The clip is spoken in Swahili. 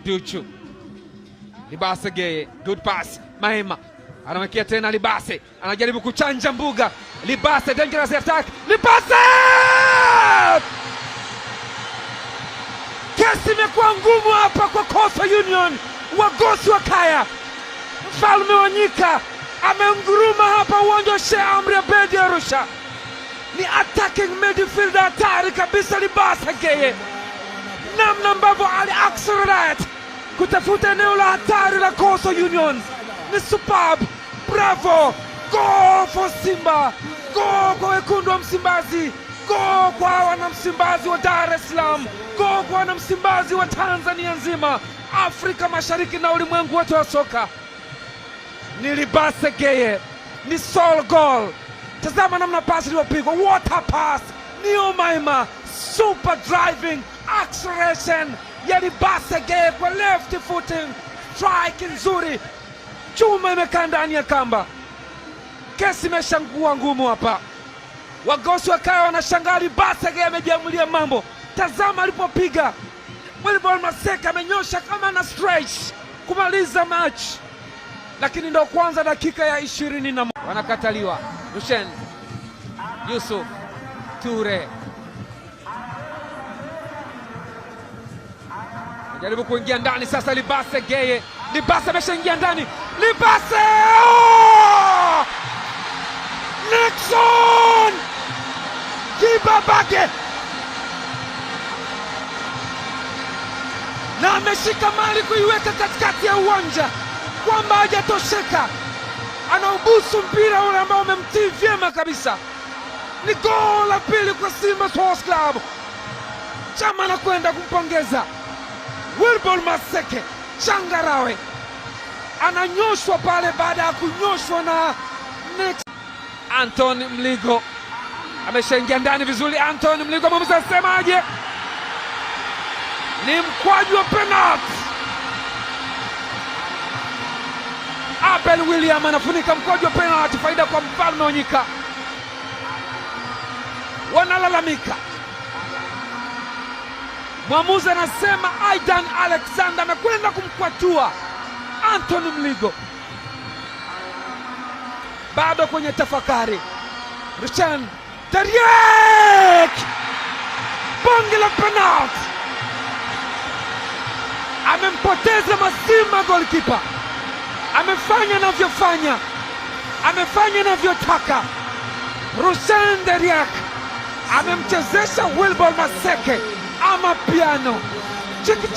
Duchu Libase Geye, good pass. Maema anamwekea tena Libase, anajaribu kuchanja mbuga. Libase, dangerous attack. Libase! Kesi imekuwa ngumu hapa kwa Coastal Union. Wagosi wa Kaya, mfalme wa nyika amenguruma hapa uwanja wa Sheikh Amri Abeid Arusha. Ni attacking midfielder hatari kabisa, Libase Geye, namna ambavyo ali accelerate kutafuta eneo la hatari la Coastal Union ni superb. Bravo, go for Simba, go kwa wekundu wa Msimbazi, go kwa wanamsimbazi wa Dar es Salaam, go kwa wanamsimbazi wa Tanzania nzima, Afrika Mashariki na ulimwengu wote wa soka. Ni Libase Geye, ni solo goal. Tazama namna pasi iliyopigwa, what a pass! Neo Maema, super driving acceleration ya Libase Geye kwa left footing, strike nzuri, chuma imekaa ndani ya kamba. Kesi imeshakuwa ngumu hapa, wagosi wakawa wanashangaa, Libase Geye amejiamulia mambo. Tazama alipopiga Wilbon Maseke amenyosha kama na stretch kumaliza match, lakini ndo kwanza dakika ya 21 wanakataliwa. Rushen Yusuf Ture jaribu kuingia ndani sasa. Libase Geye, Libase ameshaingia ndani. Libase, oh! Nixon Kibabage na ameshika mali kuiweka katikati ya uwanja, kwamba hajatosheka, anaubusu mpira ule ambao umemtii vyema kabisa. Ni goli la pili kwa Simba Sports Club. Chama anakwenda kumpongeza Wilbon Maseke. Changarawe ananyoshwa pale baada ya kunyoshwa na Nick. Anton Mligo ameshaingia ndani vizuri. Anton Mligo, mwamuzi asemaje? Ni mkwaju wa penalti. Abel William anafunika mkwaju wa penalti, faida kwa mfalme wa nyika. Wanalalamika, mwamuzi anasema Aidan Alexander amekwenda kumkwatua Anthony Mligo. Bado kwenye tafakari, Rushan Tariek, bonge la penalti, amempoteza mazima goalkeeper, amefanya anavyofanya, amefanya anavyotaka. Rushan Deriak amemchezesha Wilbon Maseke ama piano chiki.